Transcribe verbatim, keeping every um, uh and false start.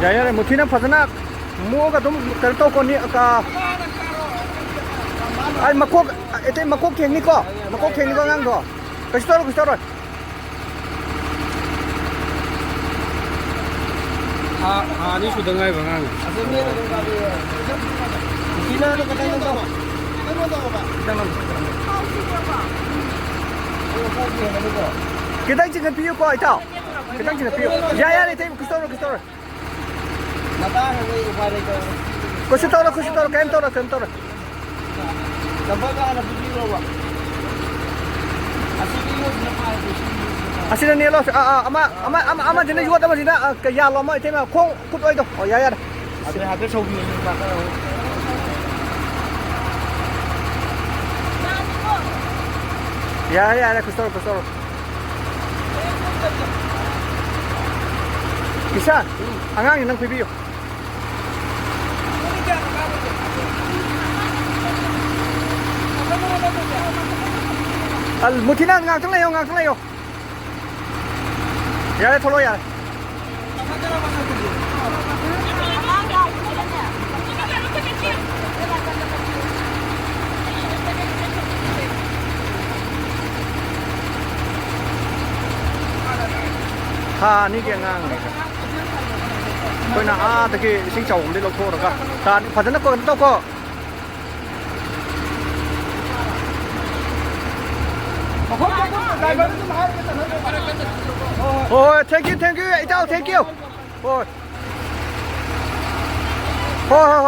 ꯌꯥꯔꯦ, ꯌꯥꯔꯦ, ꯃꯨꯊꯤꯅ ꯐꯖꯅ ꯃꯣꯛꯑꯒ ꯑꯗꯨꯝ ꯀꯩꯅꯣ ꯇꯧꯀꯣꯅꯤ꯫ ꯑ, ꯑꯩ ꯃꯀꯣꯛ, ꯑꯇꯩ ꯃꯀꯣꯛ ꯊꯦꯡꯅꯤꯀꯣ, ꯃꯀꯣꯛ ꯊꯦꯡꯅꯤꯀꯣ ꯑꯉꯥꯡꯗꯣ꯫ ꯀꯩꯁꯨ ꯇꯧꯔꯣꯏ, ꯀꯩꯁꯨ ꯇꯧꯔꯣꯏ꯫ ꯊꯥ, ꯊꯥ ꯑꯅꯤ ꯁꯨꯗ ꯉꯥꯏꯕ ꯑꯉꯥꯡꯅꯤ꯫ ꯃꯨꯊꯤꯅ ꯑꯗꯨ ꯈꯤꯇꯪ ꯇꯧ꯫ ꯈꯤꯇꯪ ꯆꯤꯡꯈꯠꯄꯤꯌꯨꯀꯣ, ꯏꯇꯥꯎ꯫ ꯈꯤꯇꯪ ꯆꯤꯡꯈꯠꯄꯤꯌꯨ꯫ ꯌꯥꯔꯦ, ꯌꯥꯔꯦ, ꯏꯇꯩ, ꯀꯩꯁꯨ ꯇꯧꯔꯣꯏ, ꯀꯩꯁꯨ ꯇꯧꯔꯣꯏ꯫ ꯃꯇꯥꯡ ꯑꯃꯗꯤ ꯎꯄꯥꯏ ꯂꯩꯇꯕ꯫ ꯀꯩꯁꯨ ꯇꯧꯔꯣꯏ, ꯀꯩꯁꯨ ꯇꯧꯔꯣꯏ, ꯀꯩꯝ ꯇꯧꯔꯣꯏ, ꯀꯩꯝ ꯇꯧꯔꯣꯏ꯫ ꯆꯝꯐꯨꯠ ꯍꯥꯟꯅ ꯄꯤꯕꯤꯔꯣꯕ꯫ ꯑꯁꯤꯒꯤ ꯌꯣꯠꯁꯤꯅ ꯐꯥꯔꯗꯤ ꯁꯤ ꯌꯣꯠꯁꯤꯅ ꯐꯥꯔꯗꯤ꯫ ꯑꯁꯤꯅ ꯅꯦꯠꯂꯣ꯫ ꯑꯥ, ꯑꯥ, ꯑꯃ, ꯑꯃ, ꯑꯃ, ꯑꯃꯁꯤꯅ ꯌꯣꯠ, ꯑꯃꯁꯤꯅ, ꯑꯥ, ꯀ-, ꯌꯥꯜꯂꯣ, ꯑꯃ ꯏꯇꯩꯃ꯫ ꯈꯣꯡ ꯈꯨꯠ ꯑꯣꯏꯗꯣ꯫ ꯑꯣ, ꯌꯥꯔꯦ, ꯌꯥꯔꯦ꯫ ꯑꯗꯨ ꯍꯥꯏꯐꯦꯠ ꯁꯧꯕꯤꯌꯨ, ꯁꯤ ꯄꯥꯈꯠꯂꯣ꯫ ꯌꯥꯔꯦ, ꯌꯥꯔꯦ, ꯀꯩꯁꯨ ꯇꯧꯔꯣꯏ, ꯀꯩꯁꯨ ꯇꯧꯔꯣꯏ꯫ ꯏꯁꯥ, ꯑꯉꯥꯡꯁꯤ ꯅꯪ ꯄꯤꯕꯤꯌꯨ꯫ ꯑꯜ, ꯃꯨꯊꯤꯅ ꯉꯥꯛꯇꯪ ꯂꯩꯌꯣ, ꯉꯥꯛꯇꯪ ꯂꯩꯌꯣ꯫ ꯌꯥꯔꯦ, ꯊꯣꯛꯂꯛꯑꯣ, ꯌꯥꯔꯦ꯫ ꯊꯥ ꯑꯅꯤꯒꯤ ꯑꯉꯥꯡꯅꯤꯗ꯫ ꯑꯩꯈꯣꯏꯅ ꯑꯥꯗꯒꯤ ꯏꯁꯤꯡ ꯆꯥꯎꯕꯗꯒꯤ ꯂꯧꯊꯣꯛꯎꯔꯒ ꯊꯥ ꯑꯅꯤ ꯐꯖꯅ ꯀꯩꯅꯣ ꯇꯧꯀꯣ꯫ ꯍꯣꯏ, ꯍꯣꯏ, thank you, thank you, ꯏꯇꯥꯎ, thank you꯫ ꯍꯣꯏ꯫ ꯍꯣꯏ, ꯍꯣꯏ, ꯍꯣꯏ꯫